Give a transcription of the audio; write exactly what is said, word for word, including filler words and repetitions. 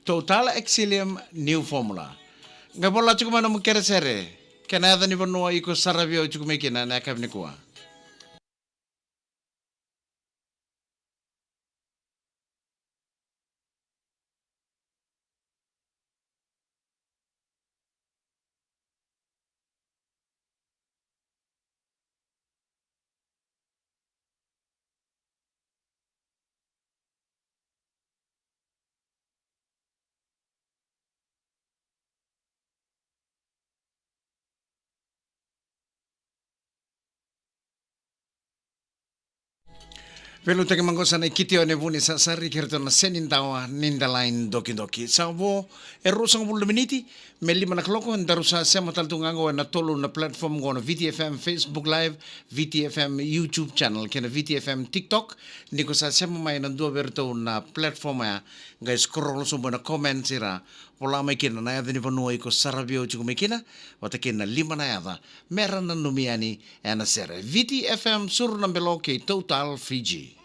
Total Exilium New Formula. Qai vola tiko mai na nomu kerekere, kei na yaca ni vanua iko saravi au tiko mai kina ena yakavi nikua. Veiliutaki mada qo sa na ikiti o ni vuni sasari kei ratou na senidawa ni dalai dokidoki. Sa vo e ruasagavulu na miniti me lima na kaloko, daru sa sema tale tu ga qo ena tolu na platform qo, na V T F M Facebook Live, V T F M YouTube channel kei na V T F M TikTok. Ni ko sa sema mai na dua vei ratou na platform ya, qai scroll sobu ena comments, ira vola mai kina na yaca ni vanua iko saravi au tiko mai kina, vata kei na lima na yaca me ra nanumi yani ena sere. V T F M Suru na Belo kei Total Fiji.